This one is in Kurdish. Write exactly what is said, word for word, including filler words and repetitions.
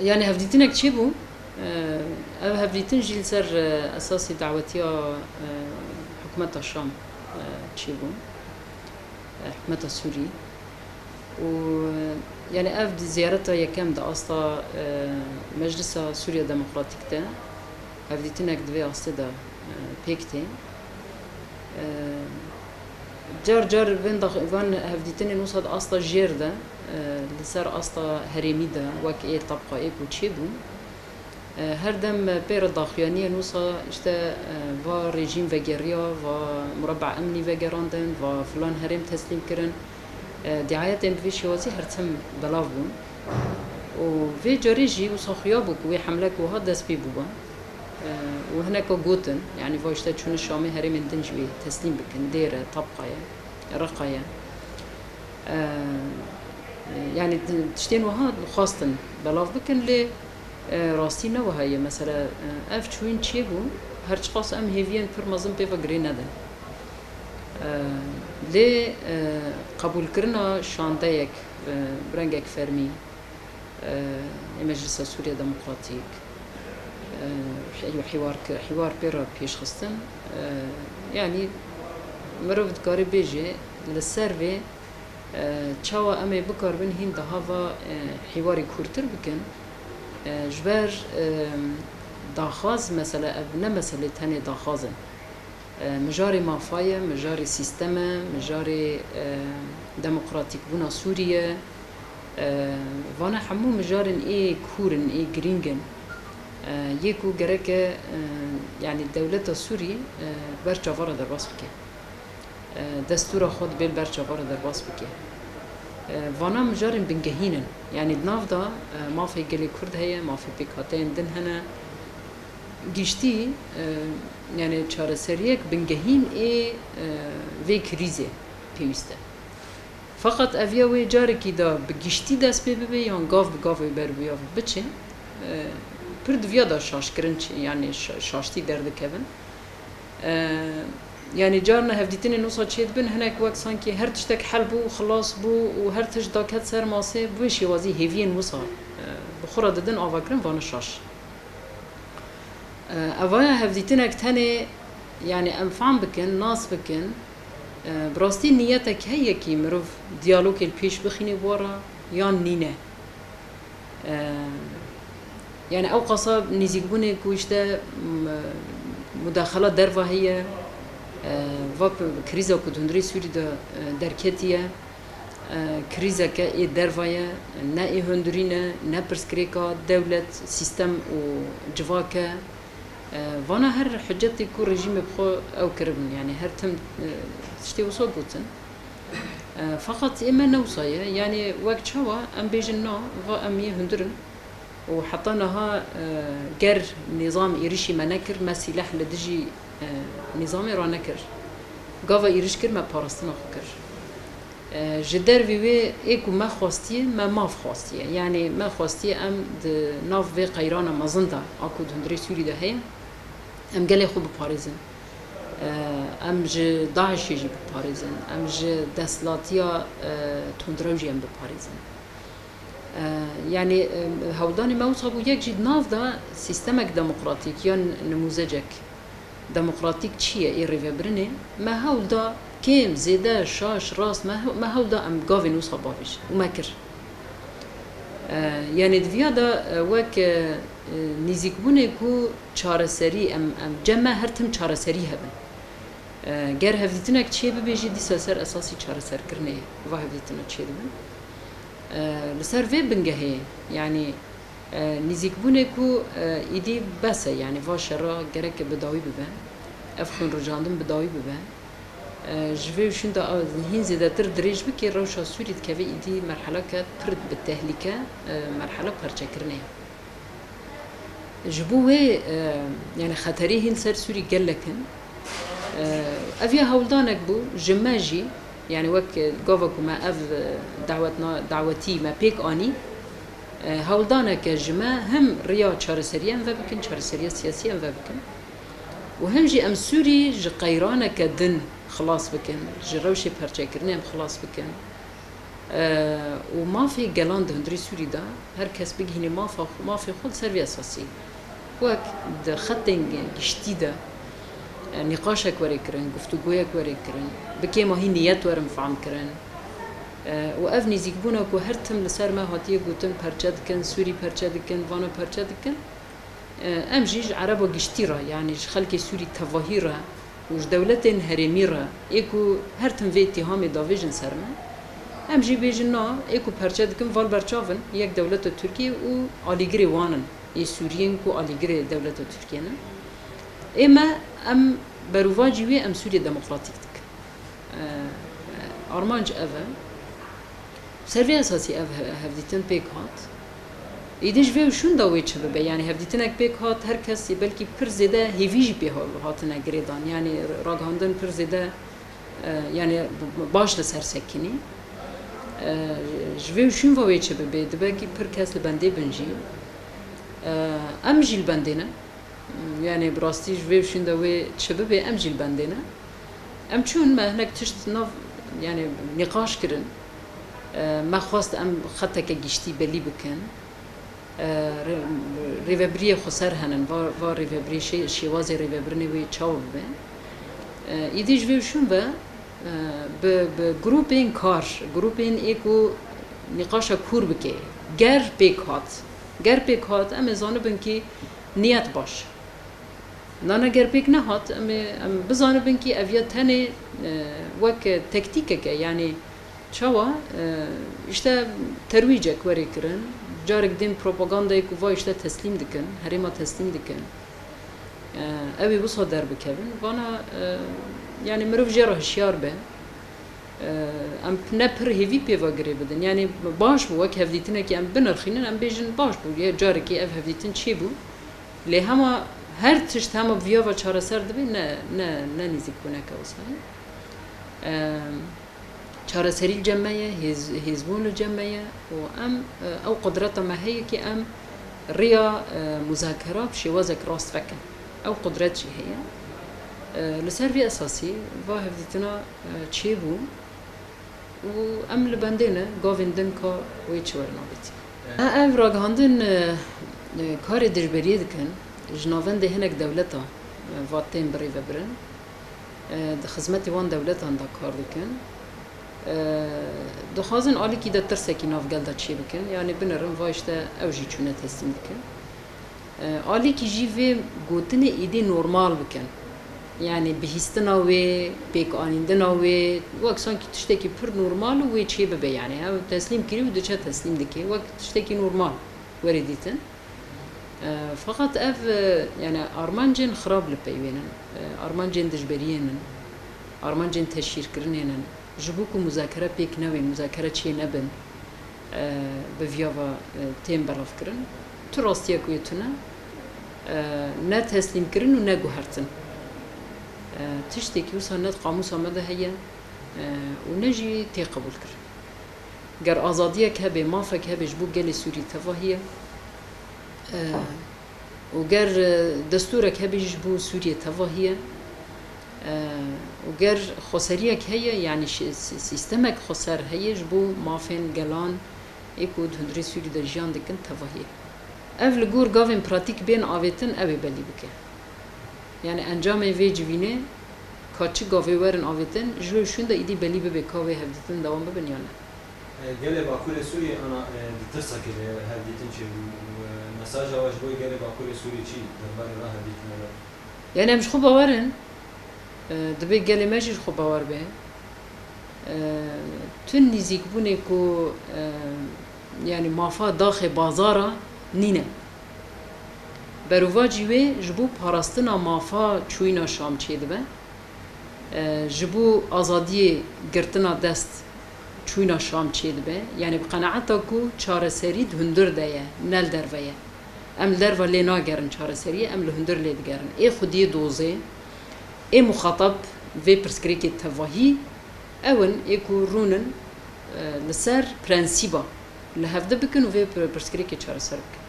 Yani hevdîtinek çêbû. E, ev hevdîtin jî li ser, e, esasî dawetiya, e, hikûmeta Şam, e, çêbû. E, hikûmeta Sûrî. Û, e, yani ev di ziyareta yekem di asta, e, Meclisa Sûriya Demokratîk de hevdîtinek di vê astê de, e, pêk tê. E, car car vên dax-, van hevdîtinên wisa di asta jêr de, e, li ser asta herêmî de, wek ê tabqa ê ku çêbû, e, her dem pê re daxuyaniyên wisa, işte, e, va rejîm vegeriya, va mureba emnî vegerandin, va filan herêm teslîm kirin. E, diayetên bi vê şêwazî her tim belav bûn. Û vê carê jî wisa xuya bû ku wê hemlek wiha dest pê bûba. E, û hineka gotin, yanî va işte çûne Şamê herêmên din jî wê teslîm bikin, Dêr e, Tabqa ye, Reqa ye. E, yanî di-, tiştên wiha xwestin belav bikin, lê, e, rastî ne wiha ye. Mesela, e, ev çûyîn çêbû, her çiqas em hêviyên pir mezin pê ve girê nedin. E, lê, e, qebûlkirina şandeyek, e, bi rengek fermî, e, ê Meclisa Sûriya Demokratîk, e, hî-, hîwar ki-, hîwar pê re pêşxistin. E, yanî mirov dikare bêje li ser vê, e, çawa em ê bikaribin hîn daha va, e, hîwarî kûrtir bikin, e, ji ber, e, daxwaz, mesele ev ne meselê tenê daxwaz in. E, mijarê mafa ye, mijarê sîstem e, mijarê, e, demokratîkbûna Sûrî ye. E, vana hemû mijarên ê kûr in, ê girîng in. E, yê ku gereke, e, yanî dewleta Sûrî, e, ber çava re derbas bike. E, destûra xwe dibê li ber çava re derbas bike. E, vana mijarên bingehîn in. Yanî di nav de, e, mafê gelê Kurd heye, mafê pêkhateyên din hene. Giştî, e, yani çareseriyek bingehîn ê, e, vê krîzê pêwîst e. Feqet ev ya wê carekî de bi giştî dest pê bibe yan gav bi gav wê ber bi ya biçe, e, pir di viya de şaşkirin çi-, yani şa-, şaştî derdikevin. E, yani carna hevdîtinên wisa çêdibin, hinek wek sankî her tiştek hel bû, xilas bû û her tişt daket ser masê, bi wê şêwazî hêviyên wisa, e, bi xwe re didin avakirin, vana şaş. E, evaya hevdîtinek tenê, yani em fam bikin, nas bikin, e, bi rastî niyetek heye kî mirov diyalogê li pêş bixîne bi we re yan nîne. E, yani ew qasa nêzîkbûnê ku işte, m-, mudaxela derva heye, e, va p-, krîza ku di hundirê Sûrî de, e, derketiye, e, krîzeke ê derva ye, ne ê hundirî ne, ne pirsgirêka dewlet, sîstem û civak e. E, vana her hicetê ku rejîmê bi xwe ew kiribin, yani her tim, e, tiştê wisa gotin. E, feqet ê me ne wisa ye, yani wek çawa em bêjin na, va em yê hundir in. Û heta niha, e, ger nîzam êrişî me nekir, me sîleh li dijî, e, nîzamê ranekir. Gava êriş kir, me parastina xwe kir. E, ji dervê wê ê ku me xwestiye, me maf xwestiye. Yanî me xwestiye em di nav vê qeyrana mezin de, a ku di hundirê Sûrî de heye, em gelê xwe biparêzin. E, em ji DAIŞê jî biparêzin. Em ji desthilatiya, e, tundrew jî em biparêzin. E, yanî, e, hewldanê me wisa bû, yek jî di nav de sîstemek demokratîk yan nimûzecek demokratîk çi ye ê rêvebirinê, me hewl da kêm, zêde, şaş, rast, me he-, me hewl da em gavên wisa bavêjin û me kir. E, yanî di viya de, e, wek, e, e, nîzîkbûnê ku çareserî, em, em cem me her tim çareserî hebin. E, ger hevdîtinek çê bibe jî dîsa ser esasî çareserkirinê va hevdîtina çê dibe. E, li ser vê bingehê, yanî, e, nîzîkbûnê ku, e, îdî bes e, yanî va şera gereke bi dawî bibe, ev xwînricandin bi dawî bibe, e, ji vê û şûnda ew hîn zêdetir dirêj bike, rewşa Sûrî dikeve îdî merheleke pir bi tehlîke, e, merhela perçekirinê ye. Ji bo wê, e, yani xeterî hîn ser Sûrî gelek in. E, ev ya hewldanek bû, ji me jî, yani wek, e, gava ku me ev, e, dawetna-, dawetî me pêk anî, e, hewldaneke ji me hem riya çareseriyê em vebikin, çareseriya siyasî em vebikin û hem jî em Sûrî ji qeyraneke din xilas bikin, ji rewşê perçekirinê em xilas bikin. Û mafê gelan di hundirê Sûrî de her kes bigihîne mafa xwe, mafê xwe li ser vê esasî. Wek di xetên giştî de, e, nîqaşek were kirin, guftûgoyek were kirin, bi kêmahî niyet werin fehm kirin. E, û ev nîzîkbûna ku her tim li ser me hatiye gotin perçe dikin, Sûrî perçe dikin, vana perçe dikin, e, em jî ji ereba giştî re, yanî ji xelkê Sûrî tevahî re û ji dewletên herêmî re, ê ku her tim vê îtîhamê davêjin ser me, em jî bêjin na, ê ku perçe dikin, val berçav in yek dewleta Tirkiyê û alîgirê wan in, ê Sûriyên ku alîgirê dewleta Tirkiyê ne. Ê me, em berûvacî wê em Sûriyê demokratîk dikin. E, armanc ev e. Ser vê esasî ev he-, hevdîtin pêk hat. Îdî ji vê û şûnda wê çi bibe? Yanî hevdîtinek pêk hat, her kesî belkî pir zêde hêvî jî pê ha-, hatine girêdan. Yanî ragihandin pir zêde, e, yanî b-, b-, baş li ser sekinî. E, ji vê û şûn ve wê çi bibe? Dibe kî pir kes li bendê bin jî. E, em jî li bendê ne. Yanî bi rastî ji vê û şûnda wê çi bibe, em jî li bendê ne. Em çûn, me hinek tişt nav, yanî nîqaş kirin. E, me xwest em xeteke giştî belî bikin. E, rê-, rêvebiriyê xweser henin, va, va rêvebirî şê-, şêwazê rêvebirinê wê çawa bibe. E, îdî ji vê û şûn ve, e, bi, bi grûpên kar, grûpên ê ku nîqaşa kûr bike, ger pêk hat, ger pêk hat, em ê zanibin kî niyet baş. Nana ger pêk nehat, em ê, em bizanibin kî ev ya tenê, e, wek tektîkek e, yanî çawa, e, îşte terwîcek were kirin, carek din propagandayê ku va îşte teslîm dikin, herêma teslîm dikin. E, ew ê wisa derbikevin. Vana, e, yanî mirov jê re hişyar be. E, em ne pir hêvî pê ve girê bidin. Yanî baş bû, wek hevdîtinekî em binirxînin, em bêjin baş bû. Yê carekê ev hevdîtin çêbû. Lê hema her tişt hema bi viya ve çareser dibe, ne, ne, ne nîzîkbûneke wisa ye. E, çareserî li cem me ye, hêz-, hêzbûn li cem me ye û em, e, ew qudreta me heye kî em riya, e, muzakera bi şêwazek rast vekin. Ew qudret jî heye. E, li ser vê esasî va hevdîtina, e, çêbû. Û em li bendê ne, gavên din ka wê çi werin avêtî. Ev ragihandin, e, e, karê dijberiyê dikin, ji navendê hinek dewleta, e, va tên birêvebirin, e, di xizmetê wan dewletan de kar dikin. E, dixwazin alîkî de tirsekî nav gel de çêbikin, yanî binerin va îşte ew jî çûne teslîm dikin. E, alîkî jî vê gotinê êdî normal bikin. Yanî bihîstina wê, pêkanîndina wê, wek sankî tiştekî pir normal û wê çê bibe. Yanî ew teslîm kirî û diçe teslîm dike. Wek tiştekî normal were dîtin. E, feqet ev, e, yanî armancên xirab li pey wê nin. E, armancên dijberiyê nin. Armancên teşhîrkirinê nin. Ji bo ku muzakere pêk newê, muzakere çê nebin, e, bi viya ve, e, tên belavkirin. Tu rastiyek wê tune, e, ne teslîmkirin û ne guhertin. E, tiştekî wisa ne di qamûsa me de heye, e, û ne jî tê qebûlkirin. Ger azadiyek hebe, mafek hebe ji bo gelê Sûrî tevahî ye, e, û ger, e, destûrek hebe jî ji bo Sûriyê tevahî ye, e, û ger xweseriyek heye, yanî şi-, si-, sîstemek xweser heye ji bo mafên gelan ê ku di hundirê Sûrî de jiyan dikin tevahî ye. Ev li gor gavên pratîk bên avêtin, ew ê belî bike. Yanî encamê vê civînê ka çi gavê werin avêtin, ji wê şûn de êdî belî bibe ka wê hevdîtin dewam bibin yan ne. E, gelê Bakurê Sûriyê ana, e, di tirsekê de hevdîtin çêbû. E, mesaja we ji bo gelê Bakurê Sûriyê çi derbarê vê hevdîtinê de? Yanî em ji xwe bawer in, e, divê gelê me jî ji xwe bawer be. E, tu nîzîkbûnê ku, e, yanî mafa daxê bazara nîne. Berovacî wê ji bo parastina mafa çûyîna Şam çêdibe. E, ji bo azadiyê girtina dest çûyîna Şam çêdibe. Yanî bi qenaeta ku çareserî di hundir de ye, ne li derve ye. Em li derve lê nagerin çareseriyê, em li hundir lê digerin. Ê xwediyê dozê, ê muxatab vê pirsgirêkê tevahî ew in, ê ku rûnin, e, li ser prensîba li hevdi bikin û vê pir-, pirsgirêkê çareser bikin.